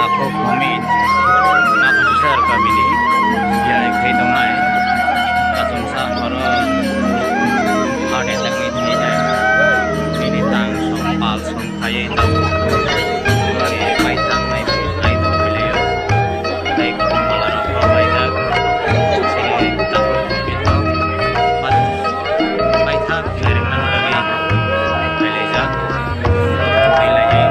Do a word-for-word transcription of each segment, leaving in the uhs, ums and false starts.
Takhuk Bhumi, Takhuk Sar kamini biyai khai tongnai. Achomsa oro heart attack ni thwijak. Nini tang som pal som khaiwi tongo. Ori paithak nai phai tong philaio. Tei khum pala rok rok laijak. Chini Takhuk Bhumi no paithak nai rwna bagwi phailaijak. Tei laiwi.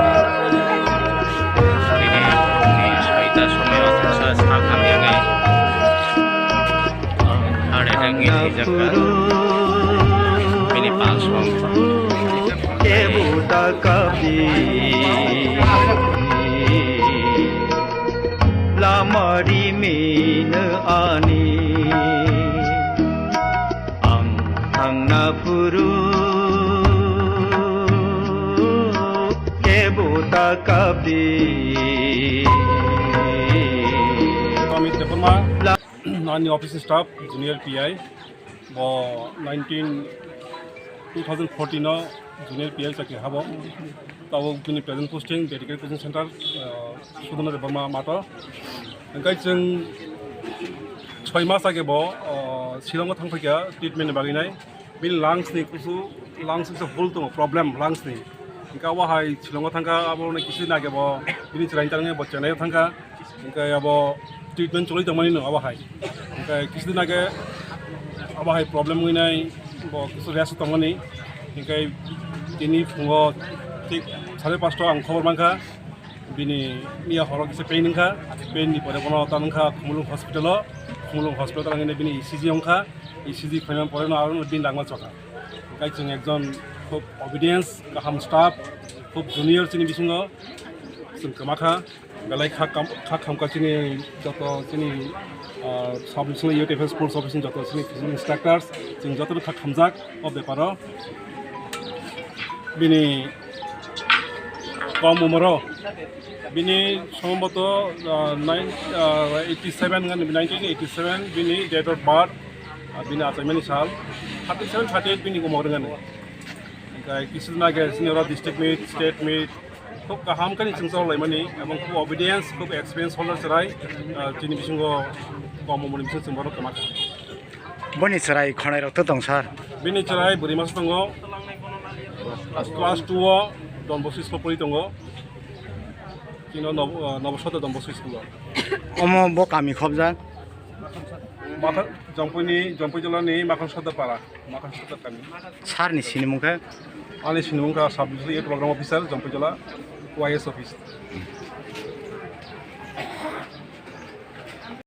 Bini phungni soita somoi o thangsa sak hamyangwi heart attack ni thwijakha. Bini pulse rok Kebuta kapi lama rimino ani ang thangna phuru kebuta kapi. Amit Debbarma, ani office staff, junior P I, bo nineteen, two thousand fourteen o junior P I chakri habo. Tabuk bini present posting, medical coaching center, uh, Sudhana Debbarma mato. Hingkai chwng soi mas age bo, uh, Shillong o thang phaikha treatment ni bagwi nai. Bini lungs ni kusu, lungs ni kusu hole tongo, problem lungs ni. Hingke abo hai Shillong o thangkha, abo ni kisi nage bo, bini chwrai tangwi bo Chennai o thangkha. Hingke abo treatment choli tongmani no abo hai. Hingke kisi nage abo hai problem wngwi nai, bo kusu rest tongmani. Hingke tini phungo thik sare pasta ang khobor mankha. Bini miya horo kisa pain wngkha, pain ni pore bono ta wngkha Khumulwng hospital o, Khumulwng hospital o tangwi bini E C G wngkha, E C G khaimani pore no aro bini langma chokha. Hingke chwng ekjon khub obedience, kaham staff, khub junior chini bisingo chwng kwmakha. Belai kha kam, kha khamkha chini joto chini, ah, sub divisional youth affairs sports office ni joto chini physical instructors, chwng jotono kha khamjak o beparo. Bini kom umoro, bini somboto, ah, nine, ah, eighty seven, nineteen eighty seven bini date of birth, ah, bini achaimani sal, thirty seven, thirty eight bini umor wngani. Hingke kisi nage sini oro district meet, state meet, khub kaham khe ni chwng chorok laimani, ebong khub obedience, khub experience holder chwrai, ah, chini bisingo kom umorni bising chwng borok kwmakha. Boni chwrai khonai rok to tong sir? Bini chwrai bwrwi masa tongo, class two o Don Bosco school pori tongo, chino Nob-, ah, Nobo Sodor Don Bosco school o. Omo bo kami khobjak? Makhan, Jompui ni, Jompui jila ni Makhan Sodor para. Makhan Sodor kami. Sir ni sinimung khe? Ani sinimung khe Sub Division eight Program Officer, Jompui jila, Y S office.